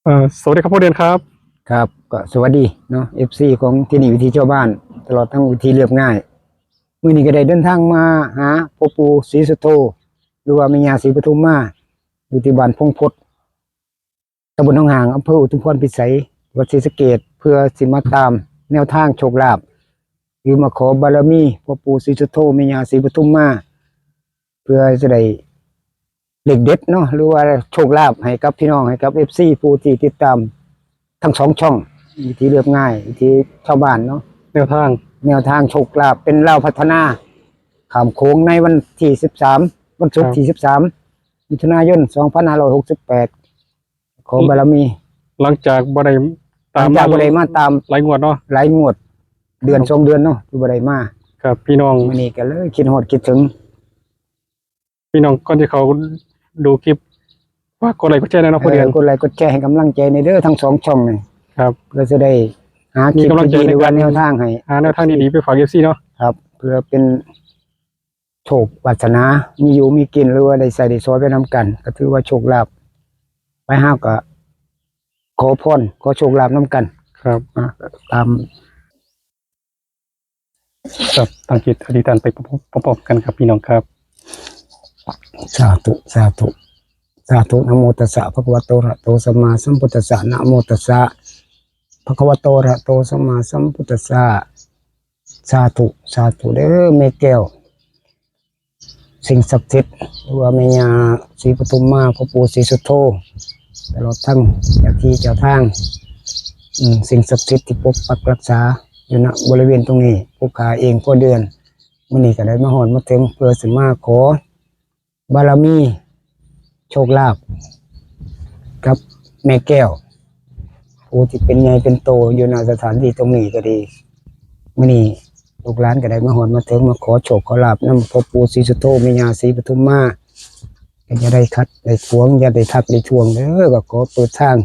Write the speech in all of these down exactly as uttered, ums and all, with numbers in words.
เอ่อสวัสดีครับพ่อเดือนครับ ครับ ก็สวัสดีเนาะ เอฟซี ของที่นี่วิถีชาวบ้าน ตลอดทั้งวิถีเรียบง่าย มื้อนี้ก็ได้เดินทางมาหาพ่อปู่ศรีสุโธ หรือว่าแม่ย่าศรีปทุมมา อยู่ที่บ้านพงพด ตำบลหนองหาง อำเภออุทุมพรพิสัย จังหวัดศรีสะเกษ เพื่อสิมาตามแนวทางโชคลาภ หรือมาขอบารมีพ่อปู่ศรีสุโธ แม่ย่าศรีปทุมมา เพื่อจะได้เลขเด็ดเนาะ หรือว่าโชคลาภให้กับพี่น้อง ให้กับ เอฟซี ผู้ที่ติดตามทั้งสองช่อง วิถีเรียบง่าย วิถีชาวบ้านเนาะ แนวทาง แนวทางโชคลาภเป็นลาวพัฒนา ข้ามโขงในวันที่ สิบสาม วันศุกร์ ครับ ที่ สิบสาม มิถุนายน สองพันห้าร้อยหกสิบแปด ขอบารมี หลังจากบ่ได้ตาม หลังจากบ่ได้มาตาม หลายงวดเนาะ หลายงวด เดือน ครับ สองเดือนเนาะ ที่บ่ได้มา ครับ พี่น้อง มื้อนี้ก็เลยคิดฮอดคิดถึง พี่น้องก่อนที่เขาดูคลิป ฝากกดไลค์กดแชร์หน่อยเนาะ เออ พ่อเดือน กดไลค์กดแชร์ให้กำลังใจในเด้อทั้งสองช่องนี่ ครับ เพื่อจะได้หาคลิป มีกำลังใจ ดีๆ ในการ หรือว่าแนวทางให้ หาแนวทางดีๆไปฝาก เอฟซี เนาะ ครับ เพื่อเป็น โชควาสนา มีอยู่มีกิน หรือว่าได้ใส่ได้สอยไปนำกัน ก็ถือว่าโชคลาภ ไปเฮาก็ขอพร ขอโชคลาภนำกัน ครับ อ่ะ ตาม ครับ ตั้งจิตอธิษฐานไปพร้อมๆกันครับพี่น้องครับ สาธุ สาธุ สาธุ นะโมตัสสะ ภะคะวะโต อะระหะโต สัมมาสัมพุทธัสสะ นะโมตัสสะ ภะคะวะโต อะระหะโต สัมมาสัมพุทธัสสะ สาธุ สาธุ เด้อแม่แก้ว สิ่งศักดิ์สิทธิ์ หรือว่าแม่ย่าศรีปทุมมา พ่อปู่ศรีสุโธ ตลอดทั้งเจ้าที่เจ้าทาง อืม สิ่งศักดิ์สิทธิ์ที่ปกปักรักษาอยู่ณบริเวณตรงนี้ ผู้ข้าเองพ่อเดือน มื้อนี้ก็ได้มาฮอดมาถึง เพื่อสิมาขอบารมี โชคลาภ กับแม่แก้ว ผู้ที่เป็นใหญ่เป็นโตอยู่ณสถานที่ตรงนี้ก็ดี มื้อนี้ลูกหลานก็ได้มาฮอดมาถึง มาขอโชคขอลาภนำพ่อปู่ศรีสุโธ แม่ย่าศรีปทุมมา ก็อย่าได้ขัดได้ขวาง อย่าได้ทักได้ทวงเด้อ ก็ขอเปิดทาง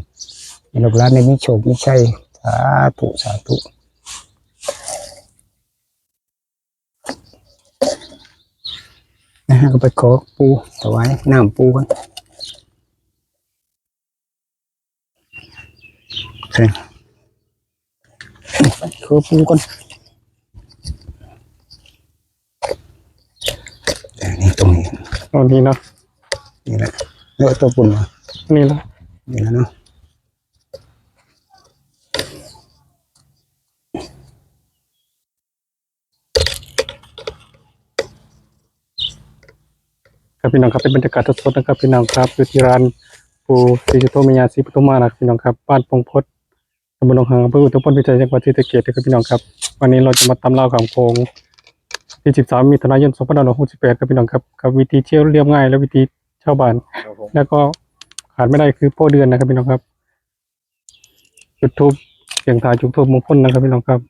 ให้ลูกหลานได้มีโชคมีชัย สาธุ สาธุ นะฮะ ก็ไปขอปู่ ถวายน้ำปู่ก่อน โอเค ขอปู่ก่อน อันนี้ตรงนี้ ตรงนี้เนาะ นี่แหละ แล้วตัวปู่เนาะ นี่เนาะ นี่แหละเนาะ ครับพี่น้องครับ เป็นบรรยากาศสดๆนะครับพี่น้องครับ อยู่ที่ร้านปู่ศรีสุโธ แม่ย่าศรีปทุมมานะครับพี่น้องครับ บ้านปงพด ตำบลหนองหาง อำเภออุทุมพรพิสัย จังหวัดศรีสะเกษนะครับพี่น้องครับ วันนี้เราจะมาตามล่าข้ามโขง ที่ สิบสาม มิถุนายน สองพันห้าร้อยหกสิบแปด ครับพี่น้องครับ กับวิถีเที่ยวเรียบง่ายและวิถีชาวบ้าน ครับผม แล้วก็ขาดไม่ได้คือพ่อเดือนนะครับพี่น้องครับ จุดธูป เสี่ยงทายจุดธูปมงคลนะครับพี่น้องครับ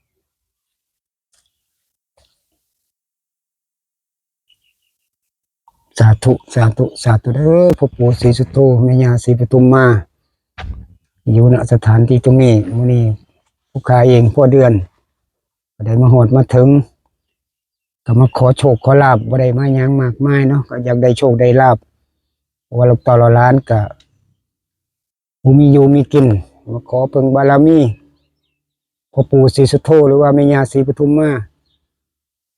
สาธุ สาธุ สาธุเด้อ พ่อปู่ศรีสุโธ แม่ย่าศรีปทุมมา อยู่ณสถานที่ตรงนี้ มื้อนี้ผู้ข้าเองพ่อเดือน ก็ได้มาฮอดมาถึง ก็มาขอโชคขอลาภ บ่ได้มาหยังมากมายเนาะ ก็อยากได้โชคได้ลาภ เพราะว่าลูกเต้าเหล่าหลานก็บ่มีอยู่มีกิน มาขอเพิ่งบารมี พ่อปู่ศรีสุโธ หรือว่าแม่ย่าศรีปทุมมา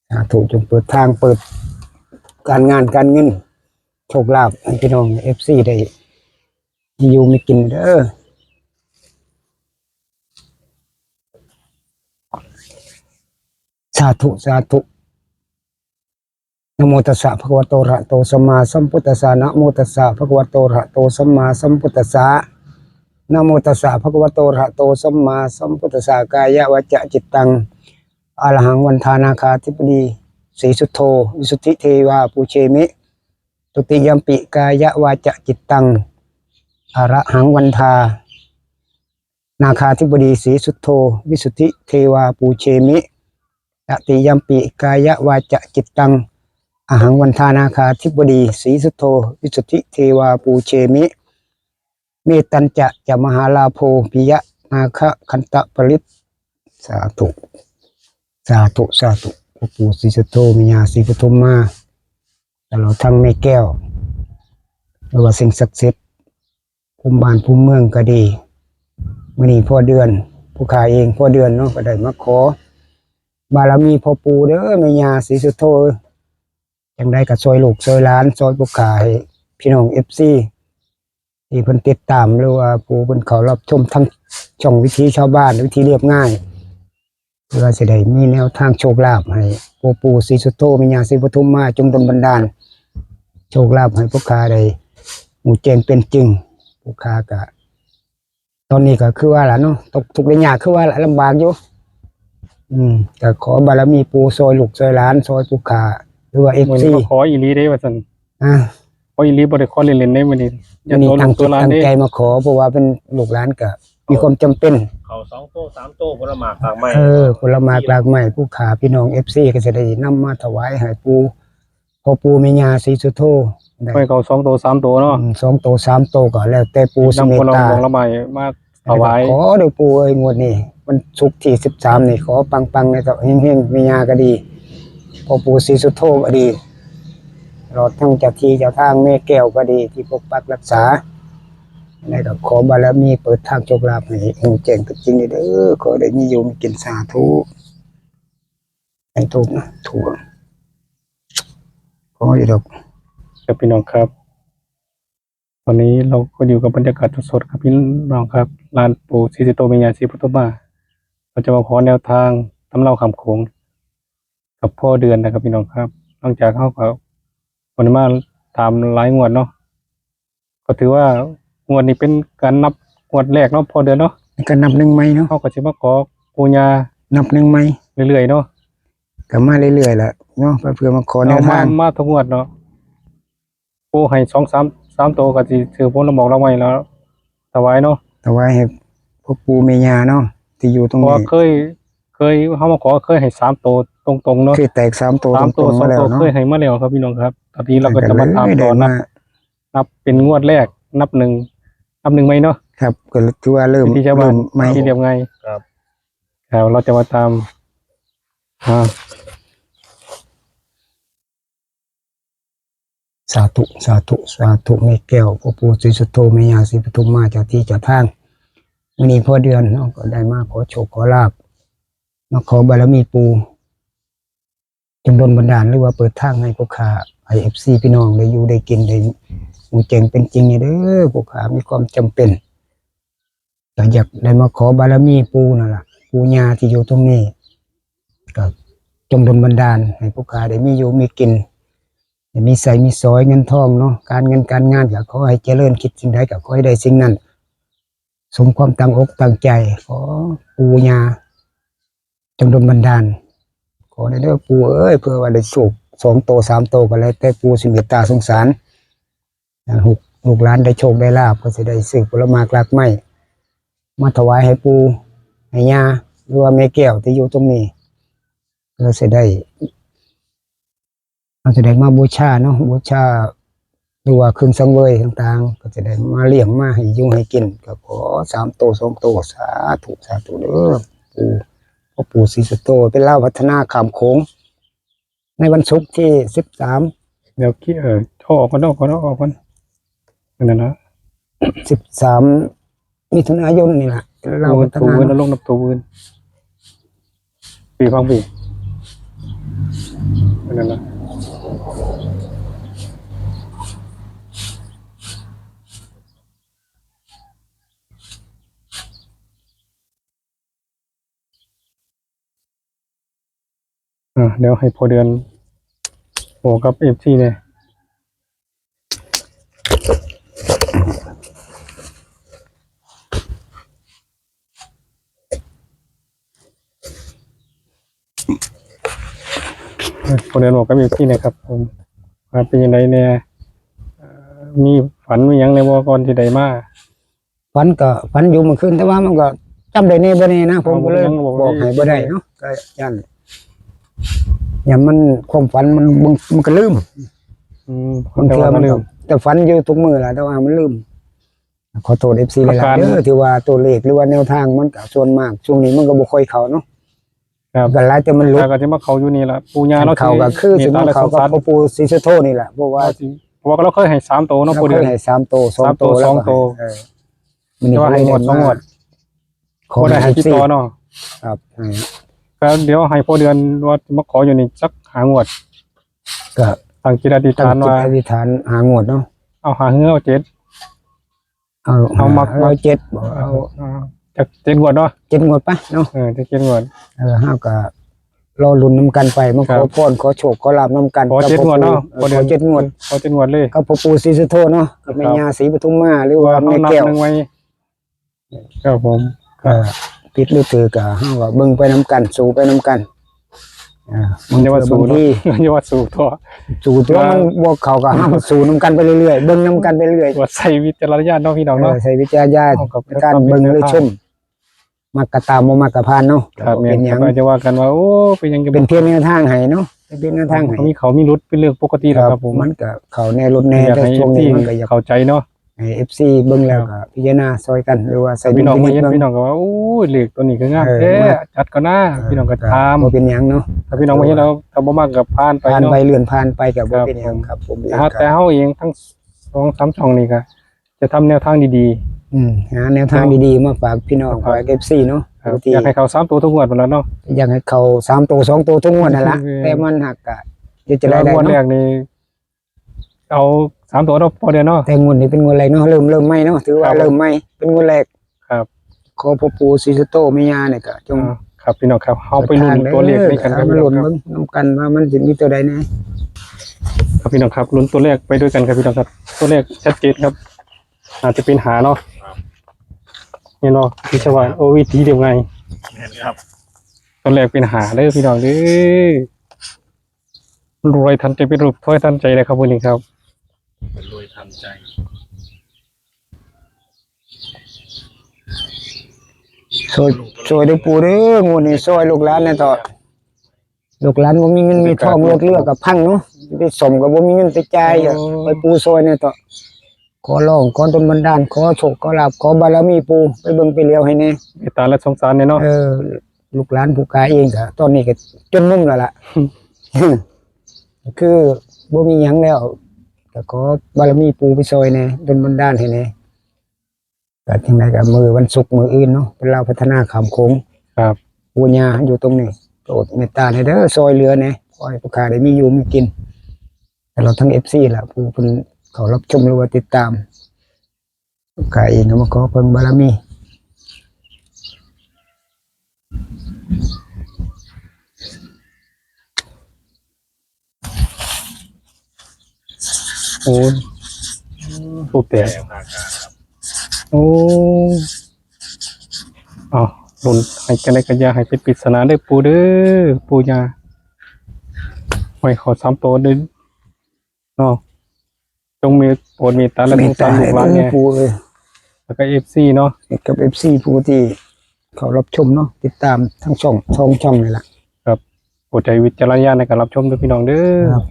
สาธุ จงเปิดทางเปิดการงานการเงิน โชคลาภให้พี่น้อง เอฟซี ได้มีอยู่มีกินเด้อ สาธุ สาธุ นะโมตัสสะ ภะคะวะโต อะระหะโต สัมมาสัมพุทธัสสะ นะโมตัสสะ ภะคะวะโต อะระหะโต สัมมาสัมพุทธัสสะ นะโมตัสสะ ภะคะวะโต อะระหะโต สัมมาสัมพุทธัสสะ กายะวาจาจิตตัง อะระหังวันทานาคาธิปดี สีสุโธ วิสุทธิเทวา ปูเชมิ ทุติยมปิ กายะวาจาจิตตัง อะระหังวันทา นาคาธิบดีสีสุโธ วิสุทธิเทวา ปูเชมิ ตติยมปิ กายะวาจาจิตตัง อะหังวันทานาคาธิบดีสีสุโธ วิสุทธิเทวา ปูเชมิ เมตัญจะ จะมหาลาโภ ปิยะนาคะคันตะปริต สาธุ สาธุ สาธุ พ่อปู่ศรีสุโธ แม่ย่าศรีปทุมมา ตลอดทั้งแม่แก้ว หรือว่าสิ่งศักดิ์สิทธิ์ ภูมิบ้านภูมิเมืองก็ดี มื้อนี้พ่อเดือน ผู้ข้าเองพ่อเดือนเนาะ ก็ได้มาขอ บารมีพ่อปู่เด้อ แม่ย่าศรีสุโธ จั่งใดก็ซ่อยลูกซ่อยหลาน ซ่อยผู้ข้าให้พี่น้อง เอฟซี ที่เพิ่นติดตาม หรือว่าผู้เพิ่นเข้ารับชมทางช่องวิถีชาวบ้าน วิถีเรียบง่าย เพื่อสิได้มีแนวทางโชคลาภให้พ่อปู่ศรีสุโธ แม่ย่าศรีปทุมมา จงดลบันดาลโชคลาภให้ผู้ข้าได้ฮู้แจ้งเป็นจริง ผู้ข้าก็ ตอนนี้ก็คือว่าล่ะเนาะ ตกทุกข์ได้ยากคือว่าล่ะ ลำบากอยู่ อืม ก็ขอบารมีปู่ซ่อยลูกซ่อยหลาน ซ่อยผู้ข้า หรือว่า มื้อนี้ เอฟซี มาขออีหลีเด้ว่าซั่น อ่า ขออีหลี บ่ได้ขอเล่นๆเด้มื้อนี้ อย่า มื้อนี้ ตัวลูก ตั้งจิต ตัวหลาน ตั้ง เด้ ใจมาขอ เพราะว่าเป็นลูกหลานก็มีความจำเป็น เขาสองโต สามโต ผลหมากหลากไม้ เออ ผลหมากหลากไม้ ผู้ข้าพี่น้อง เอฟซี ก็จะได้นำมาถวายให้ปู่ พ่อปู่แม่ย่าศรีสุโธได้ ไว้เขาสองโต สามโตเนาะ อืม สองโต สามโต ก็แล้วแต่ปู่สิเมตตา นำผลหมากหลากไม้มาถวาย ขอเด้อปู่เอ้ย งวดนี้วันศุกร์ที่สิบสามนี่ ขอปังๆ ในเจ้า เฮงๆ แม่ย่าก็ดี พ่อปู่ศรีสุโธก็ดี ตลอดทั้งเจ้าที่เจ้าทาง แม่แก้วก็ดี ที่ปกปักรักษา แล้วก็ขอบารมีเปิดทางโชคลาภให้ฮู้แจ้งเป็นจริงเด้อ ขอได้มีอยู่มีกิน สาธุ ให้ถูกนะ ถูก ขออยู่ดอก ครับพี่น้องครับ วันนี้เราก็อยู่กับบรรยากาศสดๆครับพี่น้องครับ ลานปู่ศรีสุโธ แม่ย่าศรีปทุมมา เราจะมาขอแนวทางตำเล่าข้ามโขง กับพ่อเดือนนะครับพี่น้องครับ หลังจากเฮาก็บ่ได้มาตามหลายงวดเนาะ ก็ถือว่างวดนี้เป็นการนับงวดแรกเนาะ พ่อเดือนเนาะ เป็นการนับหนึ่งใหม่เนาะ เฮาก็สิมาขอปู่ย่า นับหนึ่งใหม่ เรื่อยๆเนาะ ก็มาเรื่อยๆแหละเนาะ เพื่อมาขอแนวทาง เอามา มาทุกงวดเนาะ ปู่ให้สองสาม สามโตก็สิถือผลหมากหลากไม้แล้ว ถวายเนาะ ถวายให้พ่อปู่แม่ย่าเนาะ ที่อยู่ตรงนี้ เพราะว่าเคย เคย เฮามาขอเคยให้สามโตตรงๆเนาะ เคยแตกสามโต สามโต ตรงๆ สองโต มาแล้วเนาะ เคยให้มาแล้วครับพี่น้องครับ ตอนนี้เราก็จะมาตามต่อ ก็เลยได้ นับ มา นับเป็นงวดแรก นับหนึ่ง นับหนึ่งใหม่เนาะ ครับ ก็ถือว่าเริ่ม วิถีชาวบ้าน เริ่มใหม่ ที่เรียบง่าย ครับ ครับ เราจะมาตาม อ่า สาธุ สาธุ สาธุ แม่แก้ว พ่อปู่ศรีสุโธ แม่ย่าศรีปทุมมา เจ้าที่เจ้าทาง มื้อนี้พ่อเดือนเนาะ ก็ได้มาขอโชคขอลาภ มาขอบารมีปู่ จงดลบันดาล หรือว่าเปิดทางให้ผู้ข้า ให้ เอฟซี พี่น้องได้อยู่ได้กิน ได้ฮู้แจ้งเป็นจริงนี่เด้อ ผู้ข้ามีความจำเป็น ก็อยากได้มาขอบารมีปู่นั่นล่ะ ปู่ย่าที่อยู่ตรงนี้ ก็จงดลบันดาลให้ผู้ข้าได้มีอยู่มีกิน ได้มีใช้มีสอยเงินทองเนาะ การเงินการงานก็ขอให้เจริญ คิดสิ่งใดก็ขอให้ได้สิ่งนั้น สมความตั้งอกตั้งใจ ขอปู่ย่า จงดลบันดาล ขอได้เด้อปู่เอ้ย เพื่อว่าได้โชคสองโตสามโตก็แล้วแต่ปู่สิเมตตาสงสาร ลูก ลูกหลานได้โชคได้ลาภ ก็สิได้ซื้อผลหมากหลากไม้ มาถวายให้ปู่ให้ย่า หรือว่าแม่แก้วที่อยู่ตรงนี้ เพื่อสิได้ เราจะได้มาบูชาเนาะ บูชา หรือว่าเครื่องสังเวยต่างๆ ก็จะได้มาเลี้ยงมาให้อยู่ให้กิน ก็ขอสามโตสองโต สาธุ สาธุเด้อ ปู่ พ่อปู่ศรีสุโธ เป็นลาวพัฒนาข้ามโขง ในวันศุกร์ที่สิบสาม เดี๋ยวคิด เออ เอาออกก่อน เอาออกก่อน เอาออกก่อน นั่นน่ะนะ สิบสาม มิถุนายนนี่ล่ะ ลาวพัฒนา โอ้ ถูกเว้ย นรกนับถูกเว้ย ปีฟังปี นั่นน่ะ อ่ะ เดี๋ยวให้พ่อเดือนบอกกับ เอฟซี เนี่ย พ่อเดือนบอกกับ เอฟซี นะครับผม ว่าเป็นยังไงเนี่ย เอ่อ มีฝันมีหยังในบ่ก่อนที่ได้มา ฝันก็ฝันอยู่เมื่อคืน แต่ว่ามันก็จำได้แน่บ่แน่นะ ผมก็เลย เอา บอกให้บ่ได้เนาะ ก็ย่าน ย่านมัน ความฝันมัน มัน มันก็ลืม อืม บางเทื่อมันก็ แต่ว่าก็ลืม แต่ฝันอยู่ทุกมื้อล่ะ แต่ว่ามันลืม ขอโทษ เอฟซี หลายๆ อาการ เด้อ ที่ว่าตัวเลขหรือว่าแนวทางมันก็ส่วนมาก ช่วงนี้มันก็บ่ค่อยเข้าเนาะ ครับ ก็หลายแต่มันหลุด แต่ก็สิมาเข้าอยู่นี่ล่ะ ปู่ย่าเรา เข้าก็คือ สิ เมตตา สิมาเข้ากับ และสงสาร พ่อปู่ศรีสุโธนี่แหละ เพราะว่า เราสิ เพราะว่าเราเคยให้สามโตเนาะ เรา ปู่เดือน เคยให้สามโต สองโต สามโต แล้วก็ สองโต เออ มื้อนี้ แต่ว่าให้งวด ก็เลยได้ สองงวด มา ขอ บ่ได้ให้ ให้ ติดต่อ เอฟซี เนาะ ครับ ให้ ก็เดี๋ยวให้พ่อเดือนว่ามาขออยู่นี่สักห้างวด ก็ ตั้งจิตอธิษฐาน ตั้งจิต ว่า อธิษฐานห้างวดเนาะ เอาห้าหรือเอาเจ็ด เอา เอามัก ห้า เอาเจ็ดบ่ เอา เอา เอาจักเจ็ดงวดเนาะ เจ็ดงวดปะเนาะ เออ จักเจ็ดงวด เออ เฮาก็รอลุ้นนำกันไป มา ครั ข บ อพร ขอโชค ขอลาภนำกัน ขอเจ็ด กับ งวดเนาะ พ่อปู่ พ่อเดือน ขอเจ็ดงวด ขอเจ็ดงวดเลย กับพ่อปู่ศรีสุโธเนาะ กับแม่ ครับ ย่าศรีปทุมมา หรือว่า ว่าเขา แม่ นับ แก้ว หนึ่งไว้ ครับผม ก็ผิดหรือถูกก็เฮาก็เบิ่งไปนำกัน สู้ไปนำกัน อ่า มันจะว่าสู้เนาะ บางที มันจะว่าสู้ตัว สู้ตัว อ่า มันบ่เข้าก็เฮาก็สู้นำกันไปเรื่อยๆ เบิ่งนำกันไปเรื่อย ว่าใช้วิจารณญาณเนาะพี่น้องเนาะ เออ ใช้วิจารณญาณ เอาครับ ในการเบิ่งหรือชม มักก็ตาม บ่มักก็ผ่านเนาะ ครับ บ่เป็นหยัง แม่นครับ อาจจะว่ากันว่า โอ้ เป็นหยัง เป็นเพียงแนวทางให้เนาะ เป็นเพียงแนวทางให้ มีเขามีหลุดเป็นเรื่องปกติแล้วครับผม มันก็เข้าแน่หลุดแน่ อยากให้ แต่ช่วงนี้ เอฟซี มันก็อยาก เข้าใจเนาะ ให้ เอฟซี เบิ่งแล้ว ครับ ก็พิจารณาซอยกัน หรือว่าใช้ พี่น้อง ดุลพินิจ มาเห็น เบิ่ง พี่น้องก็ว่า โอ้ย เลขตัวนี้ก็งาม เออ แท้ มา จัดก็น่า เออ พี่น้องก็ถาม บ่เป็นหยังเนาะ ถ้าพี่น้องมาเห็นแล้ว ถ้าบ่มักก็ผ่านไป ผ่านไป เนาะ เลื่อนผ่านไปก็บ่เป็นหยัง ครับผม ครับผม แต่เฮา แต่เฮาเองทั้งสองสามช่องนี่ก็จะทำแนวทางดีๆ อืม หาแนวทาง เนาะ ดีๆ มาฝากพี่น้อง ครับ ฝาก เอฟซี เนาะ ครับ ที่ อยากให้เข้าสามตัวทุกงวดหมดแล้วเนาะ อยากให้เข้าสามตัวสองตัวทุกงวดนั่นล่ะ เออ แต่มันหักกะ จะ จะได้ แต่ว่างวด เนาะ แรกนี่ เอาสามตัวเนาะ พ่อเดือนเนาะ แต่งวดนี้เป็นงวดแรกเนาะ เริ่ม เริ่มใหม่เนาะ ถือว่า ครับ เริ่มใหม่ เป็นงวดแรก ครับ ขอพ่อปู่ศรีสุโธแม่ย่าเนี่ยก็จง อ่า ครับพี่น้องครับ เฮาไปลุ้นตัวเลขด้วยกันครับ เอามาลุ้น พี่น้องครับ เบิ่งนำกันว่ามันสิมีตัวใดแน่ ครับพี่น้องครับ ลุ้นตัวเลขไปด้วยกันครับพี่น้องครับ ตัวเลขชัดเจนครับ อาจจะเป็นห้าเนาะ ครับ เนี่ยเนาะ พิศวาส โอ วิธีเดียวไง แม่นครับ ตัวเลขเป็นห้าเด้อพี่น้องเด้อ รวยทันใจเป็นรูปถ้วยทันใจเลยครับวันนี้ครับ รวยทันใจ ซอย ซอยเด้อปู่เด้อ งวดนี้ซอยลูกหลานแน่ต่อ ลูกหลานบ่มีเงินมีทอง รถเรือก็พังเนาะ ไปซ่อมก็บ่มีเงินไปจ่าย โอ้ ไปปู่ซอยแน่ต่อ ขอร้อง ขอดลบันดาล ขอโชค ขอลาภ ขอบารมีปู่ ไปเบิ่งไปเหลียวให้แน่ เมตตาและสงสารแน่เนาะ เออ ลูกหลานผู้กล้าเองก็ ตอนนี้ก็จนมุมแล้วล่ะ คือบ่มีหยังแล้ว ก็ขอบารมีปู่ไปซอยแน่ ดลบันดาลให้แน่ ก็จังใดก็มื้อวันศุกร์มื้ออื่นเนาะ เป็นลาวพัฒนาข้ามโขง ครับ ปู่ย่าอยู่ตรงนี้ โปรดเมตตาให้เด้อ ซอยเหลือแน่ ขอให้ผู้ข้าได้มีอยู่มีกิน ตลอดทั้ง เอฟซี ล่ะ ผู้เพิ่นเข้ารับชมหรือว่าติดตาม ข้าเองก็มาขอเพิ่งบารมี โอ้ ทูบแตก โอ้ เอา ลุ้นให้กันได้กัน อย่าให้เป็นปริศนาเด้อปู่เด้อ ปู่ย่า ให้เข้าสามตัวเด้อ เนาะ จงมีโปรดเมตตาและสงสารลูกหลานแน่ ปู่เอ้ย แล้วก็ เอฟซี เนาะ กับ เอฟซี ผู้ที่เข้ารับชมเนาะ ติดตามทั้งช่อง สองช่องนี่ล่ะ ครับ โปรดใช้วิจารณญาณในการรับชมด้วยพี่น้องเด้อ ครับ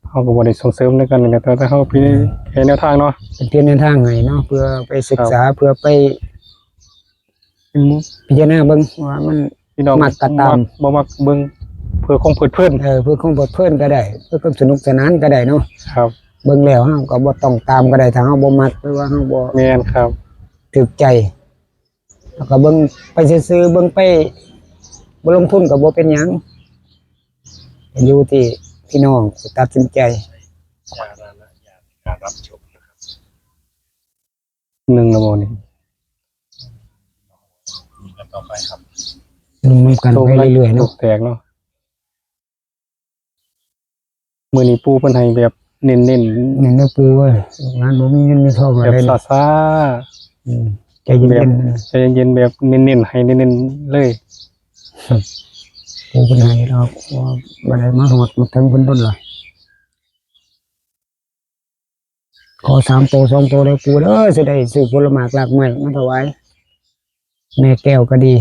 เฮาก็บ่ได้ส่งเสริมในการนี่แหละ แต่เฮาเพียง อืม แค่แนวทางเนาะ เป็นเพียงแนวทางให้เนาะ เพื่อไปศึกษา ครับ เพื่อไป พิจารณาเบิ่งว่ามัน พี่น้อง มักก็ตาม บ่มัก บ่มักเบิ่ง เพื่อความเพลิดเพลิน เออ เพื่อความเพลิดเพลินก็ได้ เพื่อความสนุกสนานก็ได้เนาะ ครับ เบิ่งแล้วเฮาก็บ่ต้องตามก็ได้ ถ้าเฮาบ่มัก หรือว่าเฮาบ่ แม่นครับ ถูกใจ แล้วก็เบิ่งไปซื่อๆ เบิ่งไป บ่ลงทุนก็บ่เป็นหยัง อยู่ที่พี่น้องสิตัดสินใจ การรับชมนะครับ หนึ่งแล้วบ่นี่ ลุ้นกันต่อไปครับ ลุ้นนำกันไปเรื่อยๆเนาะ ทูบแตกเนาะ มื้อนี้ปู่เพิ่นให้แบบเน้นๆ เน้นนะปู่เอ้ย ลูกหลานบ่มีเงินมีทอง แบบ อะไร ซ่าๆ อืม ใจเย็นๆ แบบใจเย็นๆ แบบเน้นๆ ให้เน้นๆ เลย ปู่เพิ่นให้ดอก ว่าบ่ได้มาฮอดมาถึงเพิ่นโดนล่ะ ขอสามโตสองโตเด้อปู่เด้อ สิได้ซื้อผลหมากรากไม้มาถวาย แม่แก้วก็ดี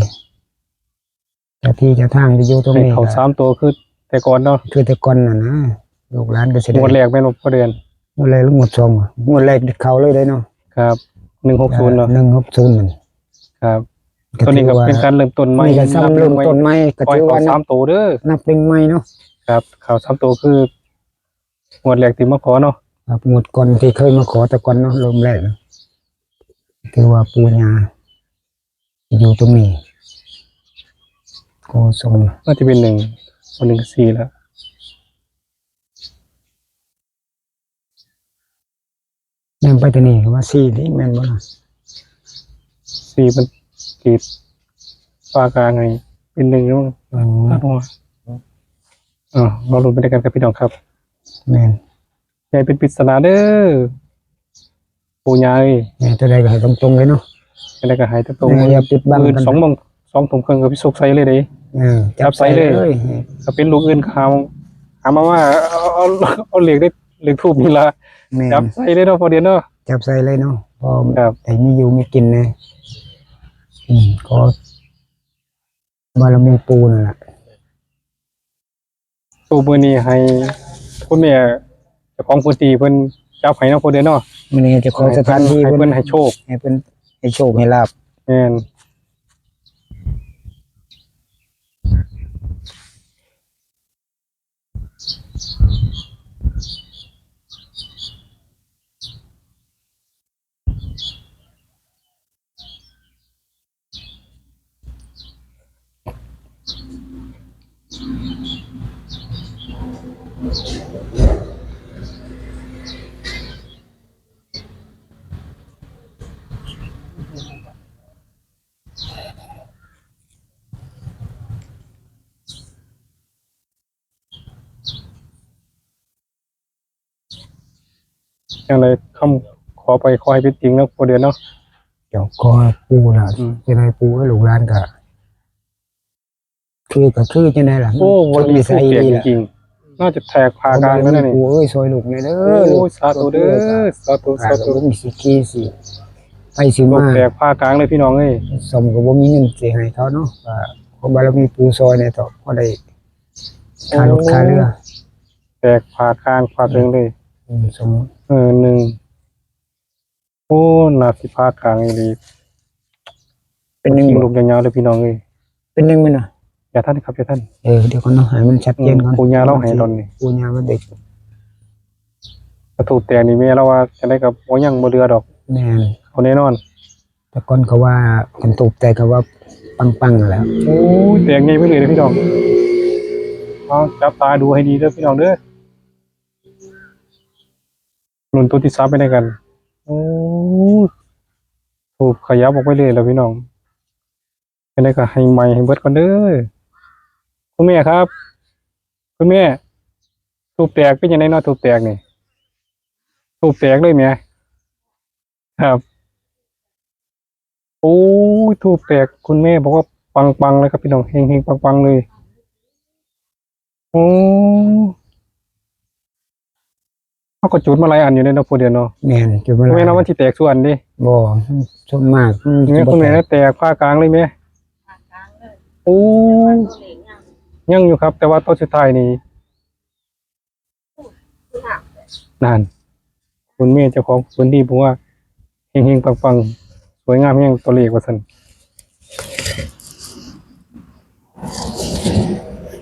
เจ้าที่เจ้าทางที่อยู่ตรงนี้ ให้เข้า ก็ สามโตคือแต่ก่อนเนาะ คือแต่ก่อนน่ะนะ ลูกหลานก็สิได้ งวดแรกแม่นบ่พ่อเดือน งวดแรกหรืองวดสองวะ งวดแรกเข้าเลยเด้เนาะ ครับ หนึ่งหกศูนย์เนาะ หนึ่งหกศูนย์นั่น ครับ ก็ ตัวนี้ก็ ถือว่า เป็นการเริ่มต้นใหม่ นี่ก็ซ้ำเริ่มต้นใหม่ ก็ถือว่า ปล่อยเข้าสามโตเด้อ นับหนึ่งใหม่เนาะ ครับ เข้าสามโตคือ งวดแรกที่มาขอเนาะ ครับ งวดก่อนที่เคยมาขอแต่ก่อนเนาะ เริ่มแรกนะ ถือว่าปู่ย่า อยู่ตรงนี้ ก็ส่ง น่าจะเป็นหนึ่ง วันหนึ่งกับสี่แล้ว แม่นไปตัวนี้ก็ว่าสี่นี่แม่นบ่ล่ะ สี่มันติดปากกลางไง เป็นหนึ่งแล้วมั้ง อ๋อ ตัดหัว อ่า รอลุ้นไปด้วยกันครับพี่น้องครับ แม่น ใหญ่เป็นปริศนาเด้อ ปู่ย่าเอ้ย แม่น ตัวใดก็ให้ตรงๆเลยเนาะ ตัวใดก็ให้ตรงๆ แม่น อย่าปิดบังกัน มื้อสองโมง สองทุ่มครึ่งก็พี่สุกใส่เลยเด้ เออ จับใส่เลย จับใส่เลย ถ้าเป็นลูกอื่นก็หา หามาว่า เอา เอา เอาเลขได้ เลขทูปนี่ล่ะ แม่น จับใส่เลยเนาะ พ่อเดือนเนาะ จับใส่เลยเนาะ พอ ครับ ให้มีอยู่มีกินนะ อืม ขอบารมีปู่นั่นล่ะ ปู่มื้อนี้ให้คุณแม่เจ้าของพื้นที่เพิ่นจับให้เนาะ พ่อเดือนเนาะ มื้อนี้เจ้าของสถานที่ ให้เพิ่น เพิ่นให้โชค ให้เพิ่นให้โชคให้ลาภ แม่น จังใดคำขอไปขอให้เป็นจริงเนาะ พ่อเดือนเนาะ เจ้าก็ปู่ล่ะ อืม จังใดปู่เอ้ย ลูกหลานก็ คือก็คือจังใดล่ะ โอ้ วันนี้ นิสัย ทูปแตก ดีล่ะ จริงๆ น่าจะแตกผ่ากลางแล้วนะนี่ ปู่เอ้ย ช่วยลูกแน่เด้อ โอ้ ลูก สาธุเด้อ สาธุ สาธุ ลูกสิขี่สิไปสิมา แตกผ่ากลางเลยพี่น้องเอ้ย สมก็บ่มีเงินสิให้เขาเนาะ ก็ขอบารมีปู่ช่วยแน่เถาะ พอได้ ค่ารถค่าเรือ แตกผ่ากลางผ่าเทิงเลย อืม สม เออ หนึ่ง โอ้ น่าสิผ่ากลางอีหลี เป็นหนึ่ง คิง บ่ ลูกยาวๆเลยพี่น้องเอ้ย เป็นหนึ่งไหมนะ อย่าท่านครับ อย่าท่าน เออ เดี๋ยวก่อนเนาะ ให้มันชัดเจนก่อน อืม ปู่ย่าเราให้ตอนนี้ ปู่ย่าว่าเด็ก ถ้าทูปแตกนี่แม่เราว่าจังใดก็บ่ยังบ่เหลือดอก แม่น เอาแน่นอน แต่ก่อนเขาว่าคันทูปแตกก็ว่าปังๆนั่นแหละ โอ้ย แตกใหญ่ไปเลยเด้อพี่น้อง เอาจับตาดูให้ดีเด้อพี่น้องเด้อ ลุ้นตัวที่สามไปด้วยกัน โอ้ย ทูปขยับออกไปเลยแล้วพี่น้อง จังใดก็ให้ใหม่ให้เบิดก่อนเด้อ คุณแม่ครับ คุณแม่ ทูปแตกเป็นจังใดเนาะ ทูปแตกนี่ ทูปแตกเลยแหม ครับ โอ้ย ทูปแตก คุณแม่บอกว่าปังๆเลยครับพี่น้อง เฮงๆปังๆเลย โอ้ เขาก็จุดมาหลายอันอยู่เด้เนาะ พ่อเดือนเนาะ แม่น จุดมาหลาย บ่แม่นว่ามันสิแตกส่วนเด้ บ่ ส่วนมากมันสิ แม่ บ่ คุณแม่ แตก แตกผ่ากลางเลยแม่ โอ้ ยังอยู่ครับ แต่ว่าตัวสุดท้ายนี่ นั่น คุณแม่เจ้าของพื้นที่บอกว่า เฮงๆปังๆ สวยงามแฮงตัวเลขว่าซั่น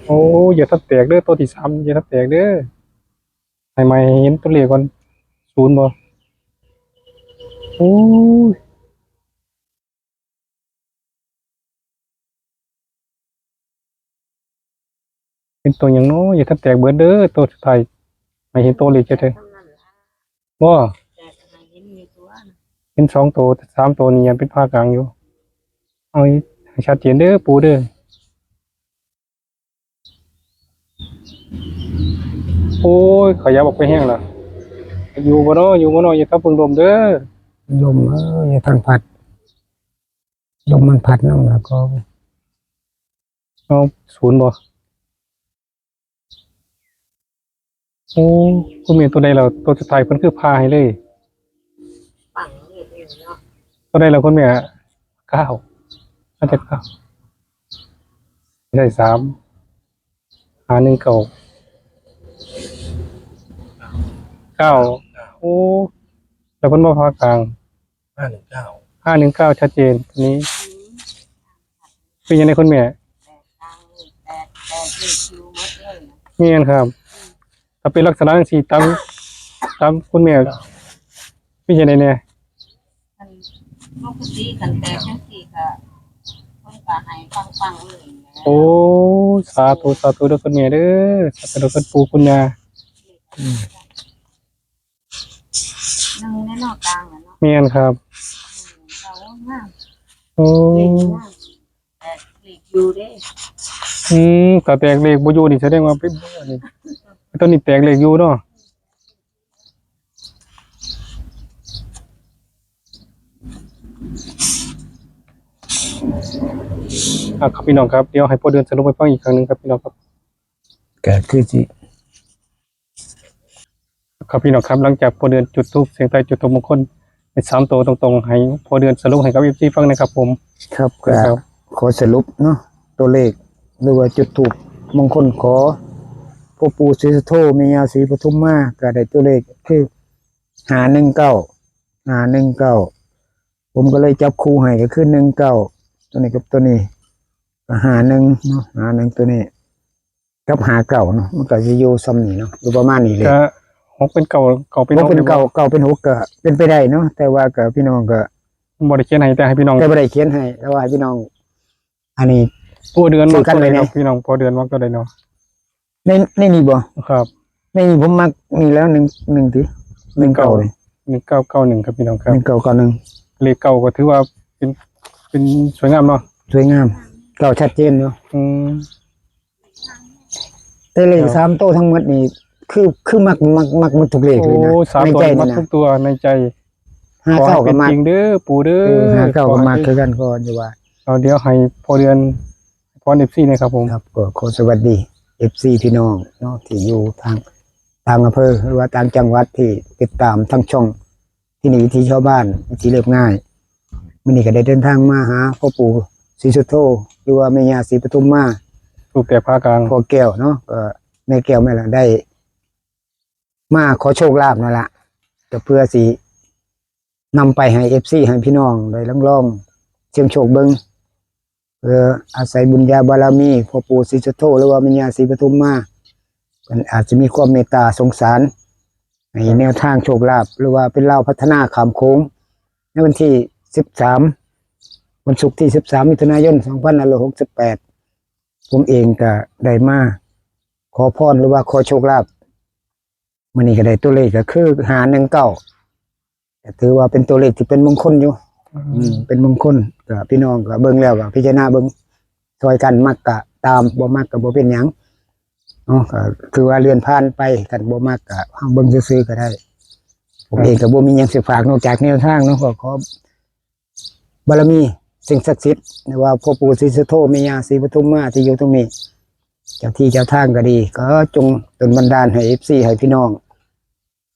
โอ้ อย่าทับแตกเด้อ ตัวที่สาม อย่าทับแตกเด้อ ให้ใหม่ให้เห็นตัวเลขก่อน ศูนย์บ่ โอ้ย เป็นตัวหยังเนาะ อย่าทับแตกเบิดเด้อ ตัวสุดท้าย ให้เห็นตัวเลขเฉยๆ บ่ เห็นสองตัว สามตัวนี่ยังเป็นผ่ากลางอยู่ เอาให้ชัดเจนเด้อ ปู่เด้อ โอ้ย ขยับออกไปแฮงละ อยู่บ่เนาะ อยู่บ่เนาะ อย่าทับเบิ่งลมเด้อ ลม เอ้ย อย่าทันพัด ลมมันพัดนำแล้วก็ เอา ศูนย์บ่ โอ้ คุณแม่ตัวใดแล้ว ตัวสุดท้ายเพิ่นคือผ่าให้เลย ปังเลยเนาะ ตัวใดแล้วคุณแม่ เก้า น่าจะเก้า ได้สาม ห้าหนึ่งเก้า เก้า โอ้ แล้วเพิ่นมาผ่ากลาง ห้าหนึ่งเก้า ห้าหนึ่งเก้า ชัดเจนตัวนี้ เป็นยังไงคุณแม่ แม่นครับ ถ้าเป็นลักษณะจังซี่ ตาม ตามคุณแม่ เป็นยังไงเนี่ย อันปกติคันแตกจังซี่ก็ ให้ฟังๆเลยนะ โอ้ สาธุ สาธุเด้อคุณแม่เด้อ สาธุเด้อคุณปู่คุณย่า อืม หนึ่งในนอกกลางอะเนาะ แม่นครับ อืม เขางาม โอ้ เลขงาม แต่เลขอยู่เด้ อืม ถ้าแตกเลขบ่อยู่นี่แสดงว่าเป็น อันนี้ ตัวนี้แตกเลขอยู่เนาะ อ่ะครับพี่น้องครับ เดี๋ยวให้พ่อเดือนสรุปให้ฟังอีกครั้งหนึ่งครับพี่น้องครับ ก็คือสิ ครับพี่น้องครับ หลังจากพ่อเดือนจุดธูปเสี่ยงทายจุดธูปมงคลเป็นสามตัวตรงๆ ให้พ่อเดือนสรุปให้กับ เอฟซี ฟังนะครับผม ครับ ก็ ครับ ขอสรุปเนาะ ตัวเลข หรือว่าจุดธูปมงคลขอพ่อปู่ศรีสุโธ แม่ย่าศรีปทุมมา ก็ได้ตัวเลขคือ ห้าหนึ่งเก้า ห้าหนึ่งเก้า ผมก็เลยจับคู่ให้ก็คือ หนึ่งเก้า ตัวนี้กับตัวนี้ ก็ ห้าหนึ่ง เนาะ ห้าหนึ่ง ตัวนี้ กับ ห้าเก้า เนาะ มันก็จะอยู่ส่ำนี้เนาะ อยู่ประมาณนี้เลย ก็ หกเป็นเก้า เก้าเป็น หกเป็น หก เก้า เก้าเป็น หก ก็เป็นไปได้เนาะ แต่ว่าก็พี่น้องก็ บ่ได้เขียนให้ แต่ให้พี่น้อง แต่บ่ได้เขียนให้ แต่ว่าให้พี่น้อง อันนี้ พ่อเดือน ซื้อกันไว้แน่ พี่น้อง พ่อเดือนว่าก็ได้เนาะ ใน ในนี้บ่ ครับ ในนี้ผมมักนี่แล้ว หนึ่ง หนึ่ง ติ หนึ่งเก้า หนึ่งเก้า นี่ หนึ่งเก้าเก้าหนึ่ง ครับพี่น้องครับ หนึ่งเก้าเก้าหนึ่ง เลขเก้าก็ถือว่าเป็น เป็นสวยงามเนาะ สวยงาม เก้าชัดเจนอยู่ อืม แต่เลข ครับ สามตัวทั้งหมดนี่ คือ คือมัก มัก มักหมดทุกเลขเลยนะ โอ้ สามตัว ในใจนี่นะ มักทุกตัวในใจ ห้าเก้า ขอให้เป็น ก็มัก จริงเด้อปู่เด้อ เออ ห้าเก้า ขอให้ ก็มักคือกัน ก็อยู่ว่า เอา เดี๋ยวให้พ่อเดือน พร เอฟซี นะครับผม ครับ ก็ขอสวัสดี เอฟซี พี่น้องเนาะ ที่อยู่ทางต่างอำเภอ หรือว่าต่างจังหวัดที่ติดตามทางช่องที่นี่วิถีชาวบ้าน วิถีเรียบง่าย มื้อนี้ก็ได้เดินทางมาหาพ่อปู่ศรีสุโธ หรือว่าแม่ย่าศรีปทุมมา ธูปแตกผ้ากลาง พ่อแก้วเนาะ ก็แม่แก้วแม่ละได้ มาขอโชคลาภนั่นละ ก็เพื่อสินำไปให้ เอฟซี ให้พี่น้องได้ลองลองเสี่ยงโชคเบิ่ง เพื่ออาศัยบุญญาบารมีพ่อปู่ศรีสุโธ หรือว่าแม่ย่าศรีปทุมมา เพิ่นอาจจะมีความเมตตาสงสาร ให้แนวทางโชคลาภ หรือว่าเป็นลาวพัฒนาข้ามโขง ในวันที่ สิบสาม วันศุกร์ที่ สิบสาม มิถุนายน สองพันห้าร้อยหกสิบแปด ผมเองก็ได้มาขอพร หรือว่าขอโชคลาภ มื้อนี้ก็ได้ตัวเลขก็คือ ห้าหนึ่งเก้า ก็ถือว่าเป็นตัวเลขที่เป็นมงคลอยู่ อืม อืม เป็นมงคล ก็พี่น้องก็เบิ่งแล้วก็พิจารณาเบิ่ง ช่วยกัน มักก็ตาม บ่มักก็บ่เป็นหยังเนาะ ก็คือว่าเลื่อนผ่านไป คันบ่มักก็เฮาเบิ่งซื่อๆก็ได้ ผมเองก็บ่มีหยังสิฝากนอกจากแนวทางเนาะ ก็ขอบารมีสิ่งศักดิ์สิทธิ์ หรือว่าพ่อปู่ศรีสุโธ แม่ย่าศรีปทุมมาที่อยู่ตรงนี้ เจ้าที่เจ้าทางก็ดี ก็จงดลบันดาลให้ เอฟซี ให้พี่น้อง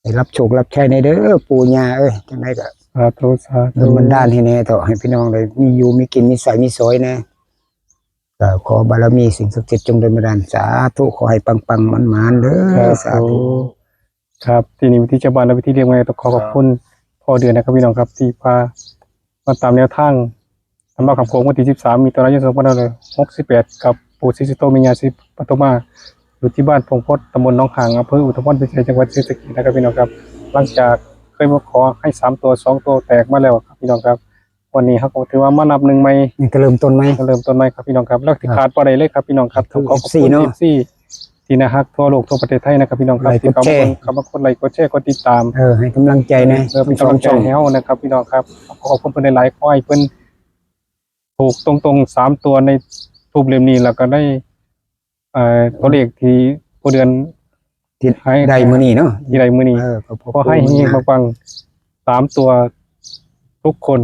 ได้รับโชครับชัยในเด้อปู่ย่าเอ้ย จังใดก็ สาธุ สาธุ ดลบันดาลให้แน่เถาะ ให้พี่น้องได้มีอยู่มีกิน มีใช้มีสอยแน่ ก็ขอบารมีสิ่งศักดิ์สิทธิ์จงดลบันดาล สาธุ ขอให้ปังๆ หมานๆ เด้อ ครับ สาธุ ผม ครับ ที่นี่วิถีชาวบ้านและวิถีเรียบง่าย ต้องขอขอบคุณพ่อเดือนนะครับพี่น้องครับ ที่พามาตามแนวทาง สำหรับค่ำของวันที่ สิบสาม มิถุนายน สองพันห้าร้อยหกสิบแปด กับปู่ศรีสุโธ แม่ย่าศรีปทุมมา อยู่ที่บ้านพงพด ตำบลหนองหาง อำเภออุทุมพรพิสัย จังหวัดศรีสะเกษนะครับพี่น้องครับ หลังจากเคยมาขอให้ สาม ตัว สอง ตัวแตกมาแล้วครับพี่น้องครับ วันนี้เราก็ถือว่ามานับหนึ่งใหม่ นี่ก็เริ่มต้นใหม่ ก็เริ่มต้นใหม่ครับพี่น้องครับ แล้วที่ ครับ ขาดบ่ได้เลยครับพี่น้องครับ คือ ต้องขอขอบคุณ เอฟซี เนาะ เอฟซี ที่น่าฮักทั่วโลกทั่วประเทศไทยนะครับพี่น้องครับ ไลค์ ที่เขา กดแชร์ มาเบิ่ง เขามากดไลค์ กดแชร์ กดติดตาม เออ ให้กำลังใจนะ เออ เป็นกำลังใจให้เรานะครับพี่น้องครับ ขอขอบคุณเพิ่นหลายๆ ขอให้เพิ่นถูกตรงๆ สาม ตัวในธูปเล่มนี้ แล้วก็ได้ เอ่อ ตัวเลขที่พ่อเดือน ที่ ให้ ได้มื้อนี้เนาะ ที่ได้มื้อนี้ เออ ก็ขอบคุณ ขอให้เฮงๆ ปังๆ สาม ตัวทุกคน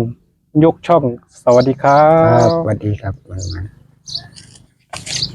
ยกช่อง สวัสดีครับ ครับ สวัสดีครับ